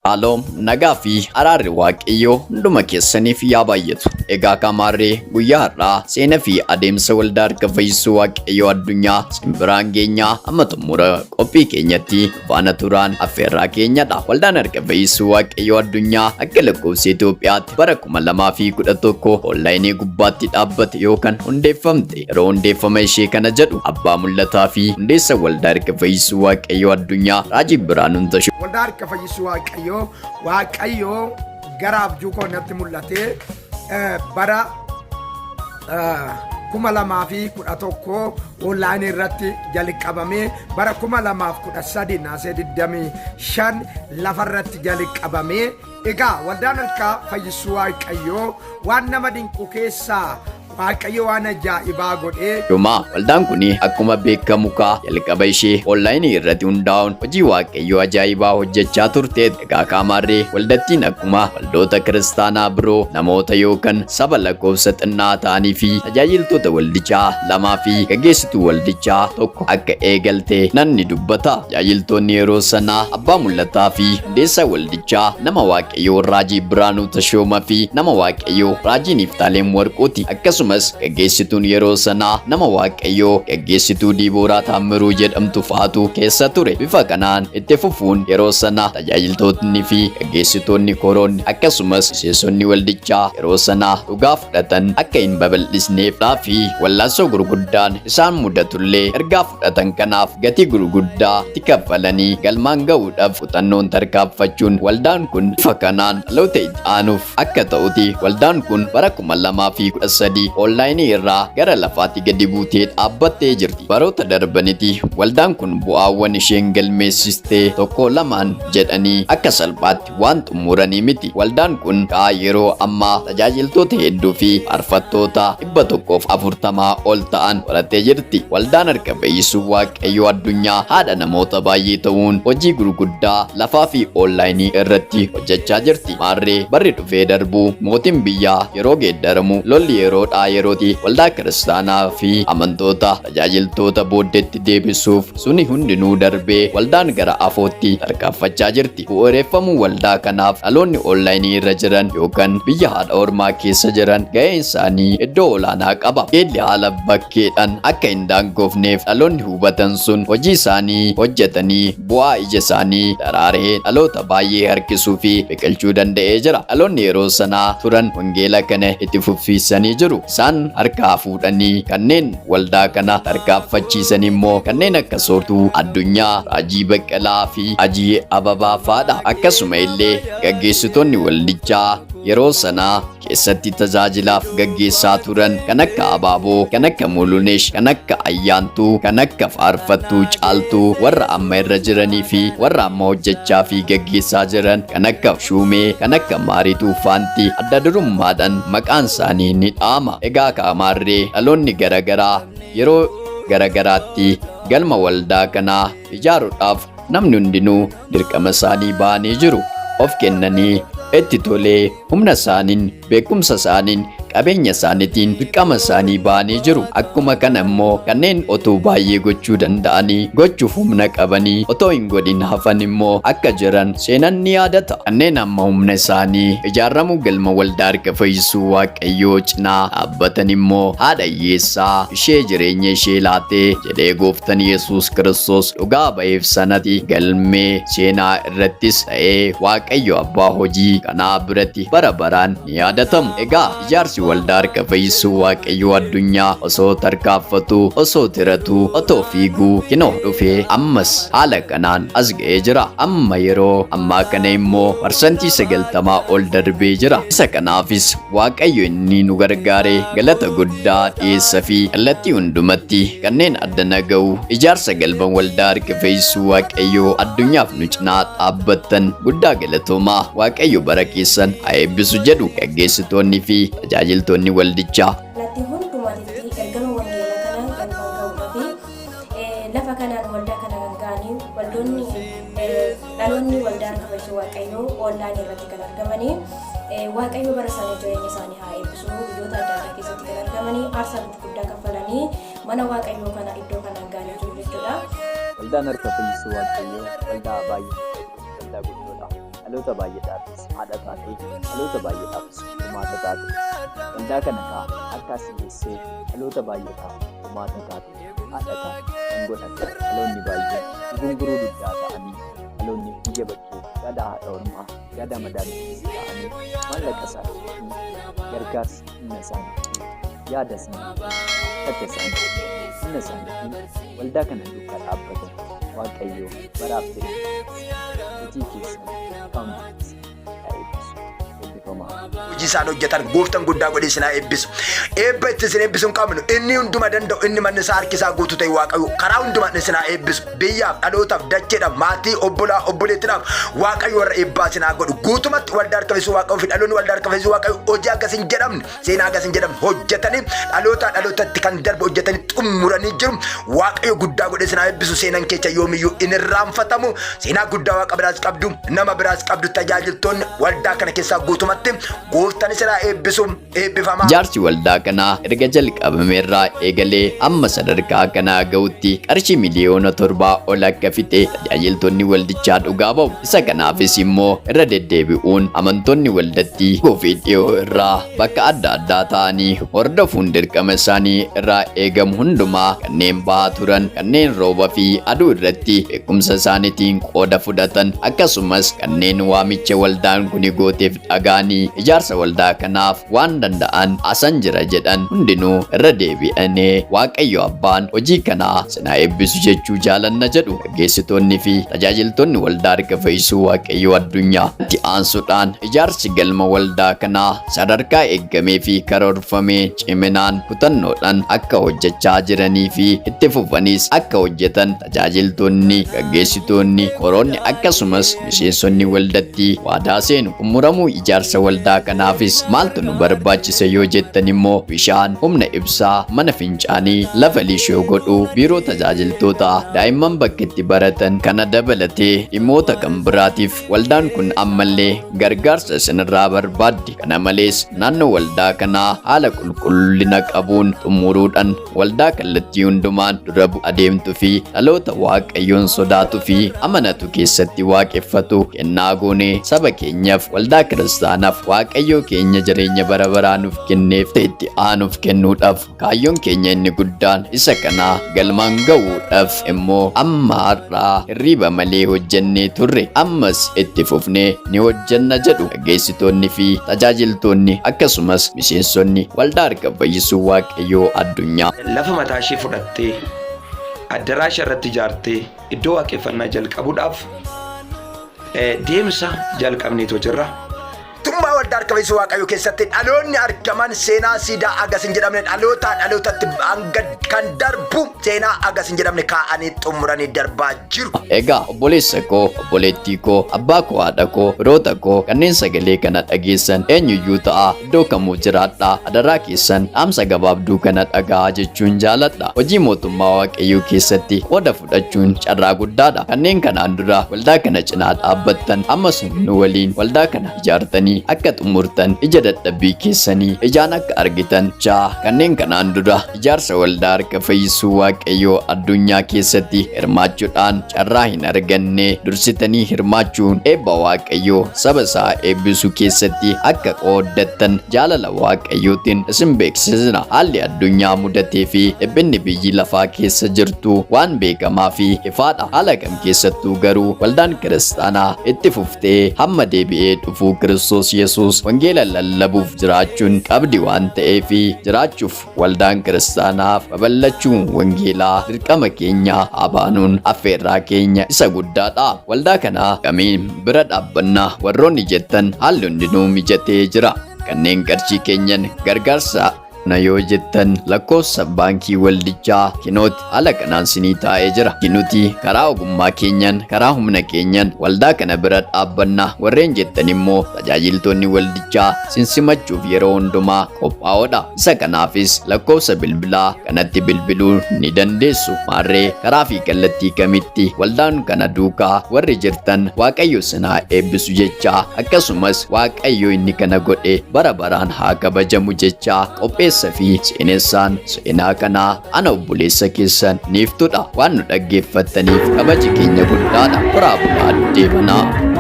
Shaaloom, nagaa fi araarri Waaqayyoo hunduma keessaniif yaa baay'atu. Egaa kamaarree guyyaa har'aa seenaa fi adeemsa waldaa harka fayyisuu Waaqayyoo addunyaa simbiraan keenyaa amma xumura qophii keenyatti faana turaan affeerraa keenyadha. Waldaan harka fayyisuu Waaqayyoo addunyaa akka lakkoofsa Itoophiyaatti bara 2011 onlaayinii gubbaatti dhaabbate yookaan hundeeffamte. Yeroo hundeeffama ishee kana jedhu abbaa mul'ataa fi hundeessa waldaa harka fayyisuu Waaqayyoo addunyaa Raajii Birhaanuun Tashoo. Waldaa harka fayyisuu Waaqayyoo, Waaqayyoo gara abjuu koo natti mul'ate bara 2011 onlaayinii irratti jalqabamee bara 2013 naasee 25 lafarratti jalqabamee. Egaa waldaan harka fayyisuu Waaqayyoo waan nama dinqu keessaa Waaqayyo waan ajaa'ibaa godhee. Dhumaa waldaan kun akkuma beekamu kaa jalqaba ishee onlaayinii irratti hundaa'uun hojii Waaqayyoo ajaa'ibaa hojjechaa turteet. Egaa kaamaarree waldattiin akkuma waldoota kiristaanaa biroo namoota yookaan saba lakkoofsa xinnaa ta'anii fi tajaajiltoota waldichaa 2 fi gaggeessituu waldichaa 1 akka eegalte nan ni dubbata. Tajaajiltoonni yeroo sanaa abbaa mul'ataa fi hundeessaa waldichaa nama Waaqayyoo Raajii Birhaanuu Tashooma fi nama Waaqayyoo Raajii Niftaalem Warquuti. Akkasumas gaggeessituun yeroo sanaa nama Waaqayyoo gaggeessituu Diibooraa Taammiruu jedhamtu faatu keessa ture. Bifa kanaan itti fufuun yeroo sana tajaajiltoonni fi gaggeessitoonni koroonni akkasumas miseensonni waldichaa yeroo sanaa dhugaa fudhatan akka hin babal'isneef fi wallaansoo gurguddaan isaan mudatullee ergaa fudhatan kanaaf gatii gurguddaa itti kaffalanii galmaan ga'uudhaaf kutannoon tarkaanfachuun waldaan kun bifa kanaan dhaloota itti aanuuf akka ta'uti waldaan kun bara 2013 onlaayinii irraa gara lafaatti gadi buutee dhaabbattee jirti. Baroota darbanitti waldaan kun bu'aawwan isheen galmeessistee tokko lamaan jedhanii akka salphaatti waan xumuranii miti. Waldaan kun kaa yeroo ammaa tajaajiltoota hedduu fi faarfattoota 140 ol ta'an horattee jirti. Waldaan harka fayyisuu Waaqayyoo addunyaa haadha namoota baay'ee ta'uun hojii gurguddaa lafaa fi onlaayinii irratti hojjechaa jirti. Maarree barri dhufee darbu, mootiin biyyaa yeroo geeddaramu, lolli yeroodhaa yerootti waldaa kiristaanaa fi amantoota tajaajiltoota booddeetti deebisuuf suni hundinuu darbee waldaan gara afootti tarkaanfachaa jirti. Bu'uureffamuu waldaa kanaaf dhaloonni onlaayinii irra jiran yookaan biyya haadha ormaa keessa jiran ga'een isaanii iddoo olaanaa qaba. Geelli haala bakkeedhaan akka hin daangofneef dhaloonni hubatan sun hojii isaanii hojjetanii bu'aa ija isaanii daraaree dhaloota baay'ee harkisuu fi biqilchuu danda'ee jira. Dhaloonni yeroo sanaa turan wangeela kana itti fufsiisanii jiru. Isaan harkaa fuudhanii kanneen waldaa kana tarkaanfachiisan immoo kanneen akka Soortuu Addunyaa, Raajii Baqqalaa fi Hajii Ababaa fa'aadha. Akkasuma illee gaggeessitoonni waldichaa yeroo sanaa keessatti tajaajilaaf gaggeessaa turan kan akka Abaaboo, kan akka Mulunesh, kan akka Ayyaantuu, kan akka Faarfattuu Caaltuu, warra amma irra jiranii fi warra amma hojjechaa fi gaggeessaa jiran kan akka Shuumee, kan akka Maarituu Faanti adda durummaadhaan maqaan isaanii ni dhaama. Egaa kaamaarree dhaloonni garaagaraa yeroo garaagaraatti galma waldaa kanaa ijaaruudhaaf namni hundinuu dirqama isaanii ba'anii jiru. Of kennanii itti tolee humna isaaniin, beekumsa isaaniin, qabeenya isaaniitiin dirqama isaanii ba'anii jiru. Akkuma kana immoo kanneen otoo baay'ee gochuu danda'anii gochuuf humna qabanii otoo hin godhin hafan immoo akka jiran seenan ni yaadata. Kanneen amma humna isaanii ijaaramuu galma waldaa harka fayyisuu Waaqayyoo cinaa dhaabbatan immoo haadha hiyyeessaa ishee jireenya ishee laatee jedhee gooftan Yesuus Kiristoos dhugaa ba'eef sanatti galmee seenaa irrattis ta'ee Waaqayyo abbaa hojii kanaa biratti bara baraan ni yaadatamu. Egaa ijaarsi waldaa harka fayyisuu Waaqayyoo addunyaa osoo tarkaanfatu, osoo tiratu, otoo fiiguu kinoo dhufee ammas haala kanaan as ga'ee jira. Amma yeroo ammaa kana immoo 90% ol darbee jira. Isa kanaafis Waaqayyo inni nu gargaare galata guddaa dhiyeessa fi kallattii hundumatti kanneen addana ga'u ijaarsa galma waldaa harka fayyisuu Waaqayyoo addunyaaf nu cinaa dhaabbattan guddaa galatoomaa. Waaqayyo bara keessan haa eebbisu jedhu gaggeessitoonni fi tajaajiltoonni waldichaa. Kallattii hundumaatitti ergama wangeela kana galmaan ga'uudhaaf lafa kanaan waldaa kana kan ga'anii waldoonni dhaloonni waldaa harka fayyisuu Waaqayyoo onlaayinii irratti kan argamanii Waaqayyo bara isaanii jireenya isaanii haa eebbisu. Biyyoota adda addaa keessatti kan argamanii aarsaa gurguddaa kaffalanii mana Waaqayyoo kana iddoo kanaan ga'anii jiru jechuudha. Waldaan harka fayyisuu Waaqayyoo waldaa baay'ee waldaa guddoodha. Dhaloota baay'eedhaafis haadha taate, dhaloota baay'eedhaafis furmaata taate. Waldaa kana kaa akka as geessee dhaloota baay'eedhaaf furmaata taate, haadha taate kan godhan dhaloonni baay'een gunguruu dugdaa ta'anii dhaloonni biyya bakkee gaadaa haadha ormaa gaadaa madaamii keessa ta'anii maallaqa isaanii fi gargaarsa humna isaanii fi yaada isaanii fi harka isaanii fi humna isaanii fi waldaa kana duukaa dhaabbatan Waaqayyo baraaf jireenya keessan hojii keessan akkaawuntii keessan haa eebbisu. Eebbifamaa. Hojii isaan hojjetan gooftan guddaa godhee isin haa eebbisu. Eebba itti isin eebbisu hin qabnu. Inni hunduma danda'u inni manni isaa harki isaa guutuu ta'e Waaqayyo karaa hundumaan isin haa eebbisu. Biyyaaf, dhalootaaf, dacheedhaaf, maatii, obbolaa, obboleettidhaaf Waaqayyo warra eebbaa isin haa godhu. Guutumatti waldaa harka fayyisuu Waaqayyoo fi dhaloonni waldaa harka fayyisuu Waaqayyoo hojii akkas hin jedhamne seenaa akkas hin jedhamne hojjetanii dhalootaa dhalootatti kan darbu hojjetanii xumuranii jiru. Waaqayyo guddaa godhee isin haa eebbisu. Seenan keessa yoomiyyuu hin irraanfatamu. Seenaa guddaa Waaqa biraas qabdu, nama biraas qabdu tajaajiltoonni waldaa kana keessaa guutumatti gooftaan isin haa eebbisu. Eebbifamaa. Ijaarsi waldaa kanaa erga jalqabame irraa eegalee amma sadarkaa kanaa ga'utti qarshii 7 miliyoona ol akka fixe tajaajiltoonni waldichaa dhugaa ba'u. Isa kanaafis immoo irra deddeebi'uun amantoonni waldattii fi dhiyoo irraa bakka adda addaa ta'anii hordofuun dirqama isaanii irraa eegamu hundumaa kanneen bahaa turan, kanneen rooba fi aduu irratti beekumsa isaaniitiin qooda fudhatan, akkasumas kanneen waamicha waldaan kuni gooteef dhaga'anii ijaarsa waldaa kanaaf waan danda'an asan jira jedhan hundinuu irra deebi'anii Waaqayyo abbaan hojii kanaa sinaa eebbisu jechuu jaalanna jedhu gaggeessitoonni fi tajaajiltoonni waldaa harka fayyisuu Waaqayyoo addunyaa. Itti aansuudhaan ijaarsi galma waldaa kanaa sadarkaa eeggamee fi karoorfamee ciminaan kutannoodhaan akka hojjechaa jiranii fi itti fufanis akka hojjetan tajaajiltoonni, gaggeessitoonni, koroonni akkasumas miseensonni waldattii waadaa seenu. Xumuramuu ijaarsa waldaa kanaafis maaltu nu barbaachisa yoo jettan immoo bishaan, humna ibsaa, mana fincaanii, lafa liishoo godhuu, biiroo tajaajiltoota, daa'imman bakka itti baratan kana dabalatee dhimmoota kan biraatiif waldaan kun ammallee gargaarsa isinirraa barbaaddi. Kana malees naannoo waldaa kanaa haala qulqullina qabuun xumuruudhaan waldaa kallattii hundumaan dura adeemtu fi dhaloota Waaqayyoon sodaatu fi amanatu keessatti waaqeffatu kennaa goonee saba keenyaaf, waldaa kiristaanaaf, Waaqayyoo keenya jireenya bara baraa nuuf kenneef itti aanuuf kennuudhaaf kaayyoon keenya inni guddaan isa kanaa galmaan ga'uudhaaf immoo amma har'aa hirriiba malee hojjennee turre, ammas itti fufnee ni hojjenna jedhu gaggeessitoonni fi tajaajiltoonni akkasumas miseensonni waldaa harka fayyisuu Waaqayyoo addunyaa. Lafa mataa ishee fudhattee addaraasha irratti ijaartee iddoo waaqeffannaa jalqabuudhaaf deemsa jalqabneetoo jirra. Tummaa waldaa harka fayyisuu Waaqayyoo keessatti dhaloonni argaman seenaa siidaa agas hin jedhamne dhalootaa dhalootatti hanga kan darbu seenaa agas hin jedhamne kaa'anii xumuranii darbaa jiru. Egaa obboleessa koo, obboleettii koo, abbaa koo, haadha koo, firoota koo kanneen sagalee kana dhageessan eenyuyyuu ta'a iddoo kamuu jiraadhaa adaraa keessan dhaamsa gabaabduu kana dhaga'aa jechuun jaaladha. Hojii mootummaa Waaqayyoo keessatti qooda fudhachuun carraa guddaadha. Kanneen kanaan dura waldaa kana cinaa dhaabbattan ammas nu waliin waldaa kana ijaartanii akka xumurtan ija dadhabbii keessanii ijaan akka argitan chaa kanneen kanaan dura ijaarsa waldaa harka fayyisuu Waaqayyoo addunyaa keessatti hirmaachuudhaan carraa hin arganne dursitanii hirmaachuun eebba Waaqayyoo saba isaa eebbisuu keessatti akka qooddattan jaalala Waaqayyootiin isin beeksisna. Haalli addunyaa mudatee fi dhiphinni biyyi lafaa keessa jirtu waan beekamaa fi ifaadha. Haala kam keessattuu garuu waldaan kiristaanaa itti fuftee hamma deebi'ee dhufuu Kiristoos Yesuus wangeela lallabuuf jiraachuun qabdi waan ta'eef jiraachuuf waldaan kiristaanaaf babal'achuun wangeelaa dirqama keenya abaanuun affeerraa keenya isa guddaadha. Waldaa kana kamiin bira dhaabbannaa warroonni jettan haalli hundinuu mijatee jira. Kanneen qarshii keenyan gargaarsa na yoo jettan lakkoofsa baankii waldichaa kinooti haala kanaan sinii taa'ee jira. Nuti karaa ogummaa keenyan, karaa humna keenyan waldaa kana bira dhaabbanna warreen jettan immoo tajaajiltoonni waldichaa sin simachuuf yeroo hundumaa qophaa'oodha. Isa kanaafis lakkoofsa bilbilaa kanatti bilbiluu ni dandeessu. Maarree karaa fi kallattii kamitti waldaan kana duukaa warri jirtan Waaqayyo sinaa eebbisu jechaa, akkasumas Waaqayyo inni kana godhe bara baraan haa kabajamu jechaa, qopheessa fi seenessaan seenaa kanaa ana obboleessa keessan niiftudha. Waan nu dhaggeeffattaniif kabaji keenya guddaadha. Horaa bulaa deebanaa.